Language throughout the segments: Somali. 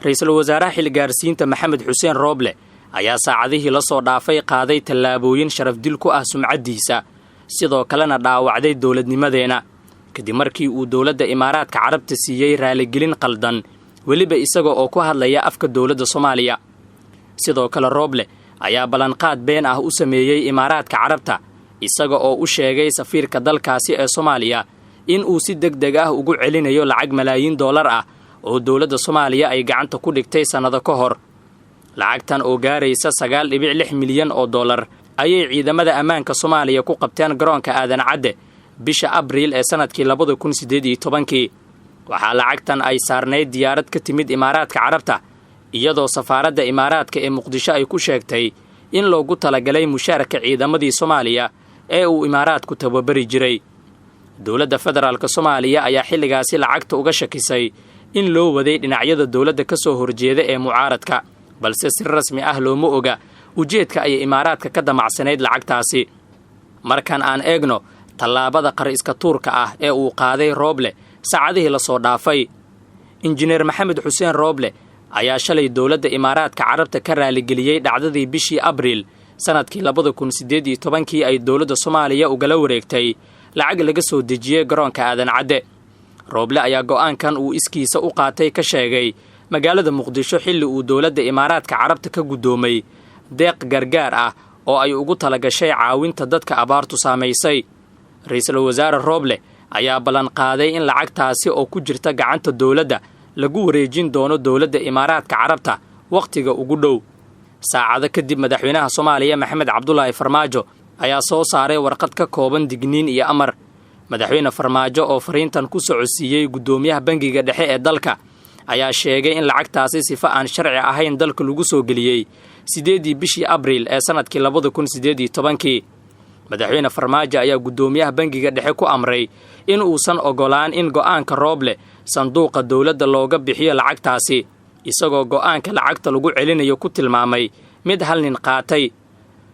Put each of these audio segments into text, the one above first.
Ra-iisul wasaaraha xilgaarsiinta Maxamed Xuseen Rooble ayaa saacadihii la soo dhaafay qaaday tallaabooyin sharafdil ku ah sumcaddiisa, sidoo kalena dhaawacday dowladnimadeena, kadib markii uu dowladda Imaaraadka Carabta siiyey raaligelin qaldan, weliba isaga oo ku hadlaya afka dowladda Soomaaliya. Sidoo kale Rooble ayaa ballanqaad been ah u sameeyey Imaaraadka Carabta, isaga oo u sheegay safiirka dalkaasi ee Soomaaliya in uu si deg deg ah ugu celinayo lacag malaayiin dollar ah oo dowladda Soomaaliya ay gacanta ku dhigtay sannado ka hor. Lacagtan oo gaaraysa 9.6 milyan oo dollar ayay ciidamada ammaanka Soomaaliya ku qabteen garoonka Aadan Cadde bisha Abriil ee sannadkii 2018-kii. Waxaa lacagtan ay saarnayd diyaarad ka timid Imaaraadka Carabta, iyadoo safaaradda Imaaraadka ee Muqdisho ay ku sheegtay in loogu talagalay mushaarka ciidamadii Soomaaliya ee uu Imaaraadku tababari jiray. Dowladda federaalk Soomaaliya ayaa xilligaasi lacagta uga shakisay in loo waday dhinacyada dowladda ka soo horjeeda ee mucaaradka, balse si rasmi ah looma oga ujeedka ayay Imaaraadka ka damacsanayd lacagtaasi. Markan aan eegno tallaabada qar iska tuurka ah ee uu qaaday Rooble saacadihii la soo dhaafay. Injineer Maxamed Xuseen Rooble ayaa shalay dowladda Imaaraadka Carabta ka raaligeliyey dhacdadii bishii Abriil sannadkii 2018-kii ay dowladda Soomaaliya ugala wareegtay lacag laga soo dejiyey garoonka Aadan Cadde. Rooble ayaa go'aankan uu iskiisa u qaatay ka sheegay magaalada Muqdisho xilli uu dowladda Imaaraadka Carabta ka guddoomay deeq gargaar ah oo ay ugu talagashay caawinta dadka abaartu saamaysay. Ra-iisul wasaare Rooble ayaa ballanqaaday in lacagtaasi oo ku jirta gacanta dowladda lagu wareejin doono dowladda Imaaraadka Carabta wakhtiga ugu dhow. Saacado kadib, madaxweynaha Soomaaliya Maxamed Cabdulaahi Farmaajo ayaa soo saaray warqad ka kooban digniin iyo amar. Madaxweyne Farmaajo oo fariintan ku socodsiiyey guddoomiyaha Bangiga Dhexe ee dalka ayaa sheegay in lacagtaasi sifo aan sharci ahayn dalka lagu soo geliyey 8-dii bishii Abriil ee sannadkii 2018-kii. Madaxweyne Farmaajo ayaa guddoomiyaha Bangiga Dhexe ku amray in uusan ogolaan in go'aanka Rooble sanduuqa dowladda looga bixiyo lacagtaasi, isagoo go'aanka lacagta lagu celinayo ku tilmaamay mid hal nin qaatay.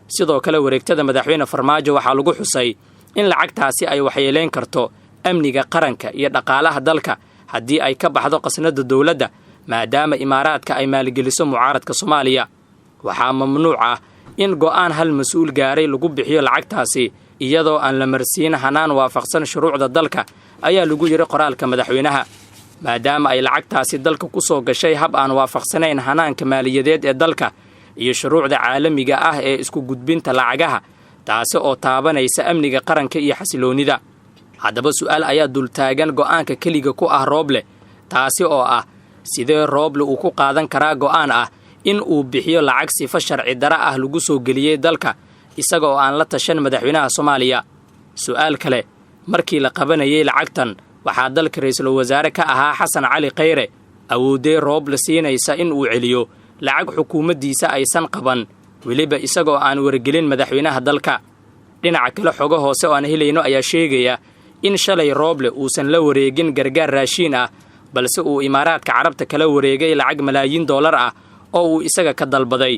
Sidoo kale wareegtada madaxweyne Farmaajo waxaa lagu xusay in lacagtaasi ay waxyeelayn karto amniga qaranka iyo dhaqaalaha dalka haddii ay ka baxdo qasnada dowladda, maadaama Imaaraadka ay maalgeliso mucaaradka Soomaaliya. Waxaa mamnuuc ah in go'aan hal mas-uul gaaray lagu bixiyo lacagtaasi iyadoo aan la marsiin hanaan waafaqsan shuruucda dalka, ayaa lagu yidhi qoraalka madaxweynaha, maadaama ay lacagtaasi dalka ku soo gashay hab aan waafaqsanayn hanaanka maaliyadeed ee dalka iyo shuruucda caalamiga ah ee isku gudbinta lacagaha, taasi oo taabanaysa amniga qaranka iyo xasiloonnida. Haddaba su'aal ayaa dultaagan go'aanka keliga ku ah Rooble, taasi oo ah: sidee Rooble uu ku qaadan karaa go'aan ah in uu bixiyo lacag sifo sharci dara ah lagu soo geliyey dalka, isaga oo aan la tashan madaxweynaha Soomaaliya? Su'aal kale: markii la qabanayay lacagtan waxaa dalka ra-iisul wasaare ka ahaa Xasan Cali Khayre. Awooddee Rooble siinaysa in uu celiyo lacag xukuumaddiisa aysan qaban, weliba isagoo aan wargelin madaxweynaha dalka? Dhinaca kale, xogo hoose oo aan helayno ayaa sheegaya in shalay Rooble uusan la wareegin gargaar raashiin ah, balse uu Imaaraadka Carabta kala wareegay lacag malaayiin dollar ah oo uu isaga ka dalbaday.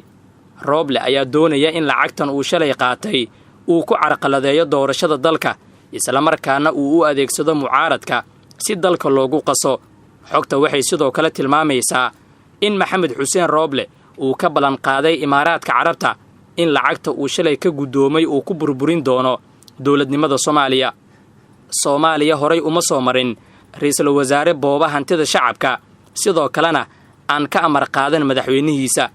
Rooble ayaa doonaya in lacagtan uu shalay qaatay uu ku carqaladeeyo doorashada dalka, islamarkaana uu u adeegsado mucaaradka si dalka loogu qaso. Xogta waxay sidoo kale tilmaamaysaa in Maxamed Xuseen Rooble uu ka ballanqaaday Imaaraadka Carabta in lacagta uu shalay ka guddoomay uu ku burburin doono dowladnimada Soomaaliya. Soomaaliya horay uma soo marin ra-iisul wasaare booba hantida shacabka, sidoo kalena aan ka amar qaadan madaxweynihiisa.